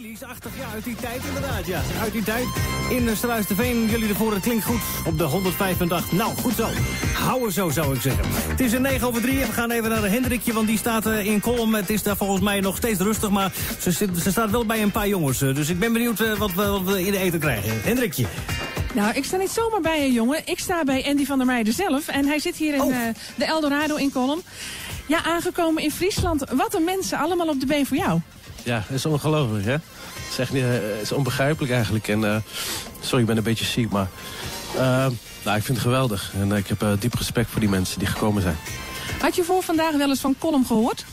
Lilies-achtig, ja, uit die tijd inderdaad, ja. Uit die tijd. In Surhuisterveen, jullie ervoor, het klinkt goed op de 105.8. Nou, goed zo. Hou zo, zou ik zeggen. Het is een 9 over 3 en we gaan even naar Hendrikje, want die staat in Kollum. Het is daar volgens mij nog steeds rustig, maar ze, ze staat wel bij een paar jongens. Dus ik ben benieuwd wat we in de eten krijgen. Hendrikje. Nou, ik sta niet zomaar bij een jongen. Ik sta bij Andy van der Meijden zelf. En hij zit hier in de Eldorado in Kollum. Ja, aangekomen in Friesland. Wat een mensen, allemaal op de been voor jou. Ja, dat is ongelooflijk, hè? Het is echt niet, het is onbegrijpelijk eigenlijk. En, sorry, ik ben een beetje ziek, maar nou, ik vind het geweldig. En ik heb diep respect voor die mensen die gekomen zijn. Had je voor vandaag wel eens van Kollum gehoord?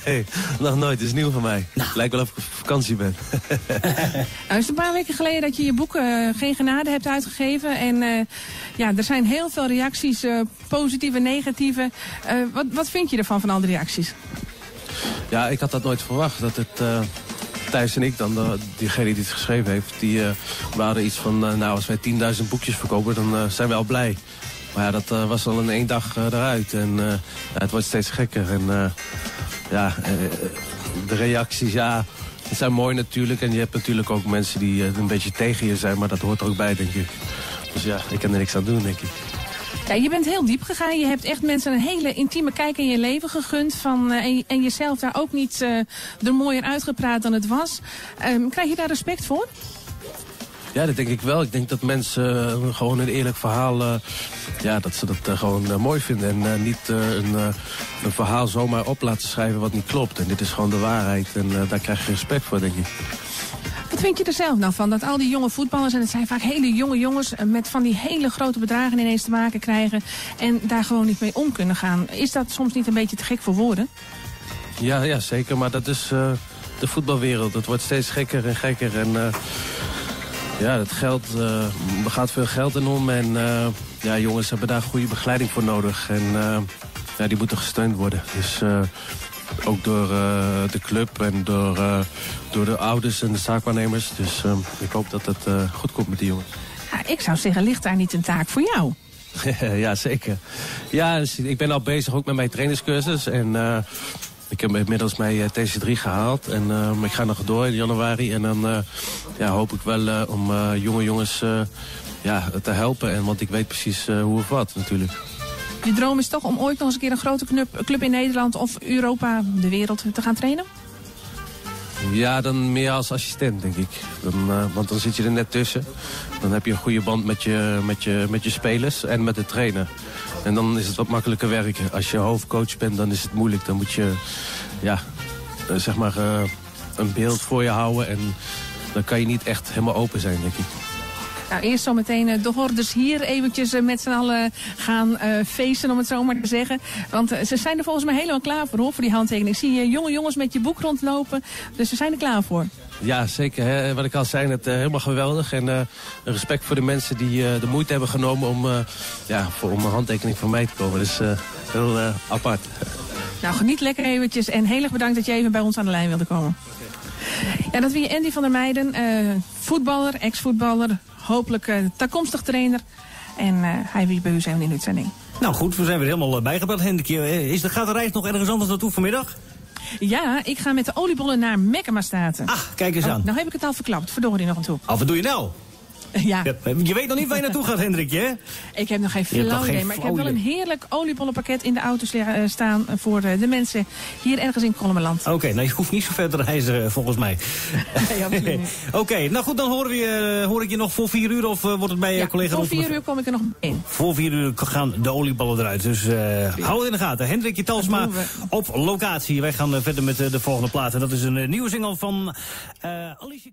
Nee, nog nooit. Het is nieuw voor mij. Nou. Lijkt wel of ik op vakantie ben. Nou, het is een paar weken geleden dat je je boek Geen Genade hebt uitgegeven. En ja, er zijn heel veel reacties, positieve, negatieve. Wat vind je ervan, van al die reacties? Ja, ik had dat nooit verwacht. Dat het, Thijs en ik dan, diegene die het geschreven heeft, die waren iets van, nou, als wij 10.000 boekjes verkopen, dan zijn we al blij. Maar ja, dat was al in één dag eruit. En ja, het wordt steeds gekker. En ja, de reacties, ja, het zijn mooi natuurlijk. En je hebt natuurlijk ook mensen die een beetje tegen je zijn, maar dat hoort er ook bij, denk ik. Dus ja, ik kan er niks aan doen, denk ik. Ja, je bent heel diep gegaan. Je hebt echt mensen een hele intieme kijk in je leven gegund. Van, en jezelf daar ook niet er mooier uitgepraat dan het was. Krijg je daar respect voor? Ja, dat denk ik wel. Ik denk dat mensen gewoon een eerlijk verhaal, ja, dat ze dat gewoon mooi vinden. En niet een verhaal zomaar op laten schrijven wat niet klopt. En dit is gewoon de waarheid. En daar krijg je respect voor, denk ik. Wat vind je er zelf nou van? Dat al die jonge voetballers, en het zijn vaak hele jonge jongens, met van die hele grote bedragen ineens te maken krijgen en daar gewoon niet mee om kunnen gaan. Is dat soms niet een beetje te gek voor woorden? Ja, ja, zeker. Maar dat is de voetbalwereld. Het wordt steeds gekker en gekker. En ja, het geld, er gaat veel geld in om. En ja, jongens hebben daar goede begeleiding voor nodig. En ja, die moeten gesteund worden. Dus ook door de club en door de ouders en de zaakwaarnemers. Dus ik hoop dat het goed komt met die jongens. Ja, ik zou zeggen, ligt daar niet een taak voor jou? Ja, zeker. Ja, dus ik ben al bezig ook met mijn trainerscursus. En ik heb inmiddels mijn TC3 gehaald. En ik ga nog door in januari. En dan ja, hoop ik wel om jonge jongens ja, te helpen. En, want ik weet precies hoe of wat natuurlijk. Je droom is toch om ooit nog eens een keer een grote club in Nederland of Europa, de wereld, te gaan trainen? Ja, dan meer als assistent, denk ik. Dan, want dan zit je er net tussen. Dan heb je een goede band met je spelers en met de trainer. En dan is het wat makkelijker werken. Als je hoofdcoach bent, dan is het moeilijk. Dan moet je, ja, zeg maar, een beeld voor je houden. En dan kan je niet echt helemaal open zijn, denk ik. Nou, eerst zo meteen de hordes hier eventjes met z'n allen gaan feesten, om het zo maar te zeggen. Want ze zijn er volgens mij helemaal klaar voor, hoor, voor die handtekening. Ik zie jonge jongens met je boek rondlopen, dus ze zijn er klaar voor. Ja, zeker. Hè. Wat ik al zei, het helemaal geweldig. En respect voor de mensen die de moeite hebben genomen om, ja, om een handtekening van mij te komen. Dus heel apart. Nou, geniet lekker eventjes en heel erg bedankt dat je even bij ons aan de lijn wilde komen. Ja, dat wie Andy van der Meijden, voetballer, ex-voetballer, hopelijk toekomstig trainer. En hij wie bij u zijn in de uitzending. Nou goed, we zijn weer helemaal bijgepraat, Hendrikje. Gaat de reis nog ergens anders naartoe vanmiddag? Ja, ik ga met de oliebollen naar Meckema-Staten. Ah, kijk eens aan. Oh, nou heb ik het al verklapt. Verdorie nog aan toe. Oh, wat doe je nou? Ja. Je weet nog niet waar je naartoe gaat, Hendrikje, hè? Ik heb nog geen flauw idee, maar ik heb wel een heerlijk oliebollenpakket in de auto staan voor de mensen hier ergens in Kollumerland. Oké, nou je hoeft niet zo ver te reizen, volgens mij. Nee, absoluut niet. Oké, nou goed, dan horen we, hoor ik je nog voor 4 uur of wordt het bij ja, collega voor 4 uur kom ik er nog in. Voor 4 uur gaan de oliebollen eruit, dus hou het in de gaten. Hendrikje Talsma op locatie. Wij gaan verder met de volgende plaat en dat is een nieuwe single van Alicia.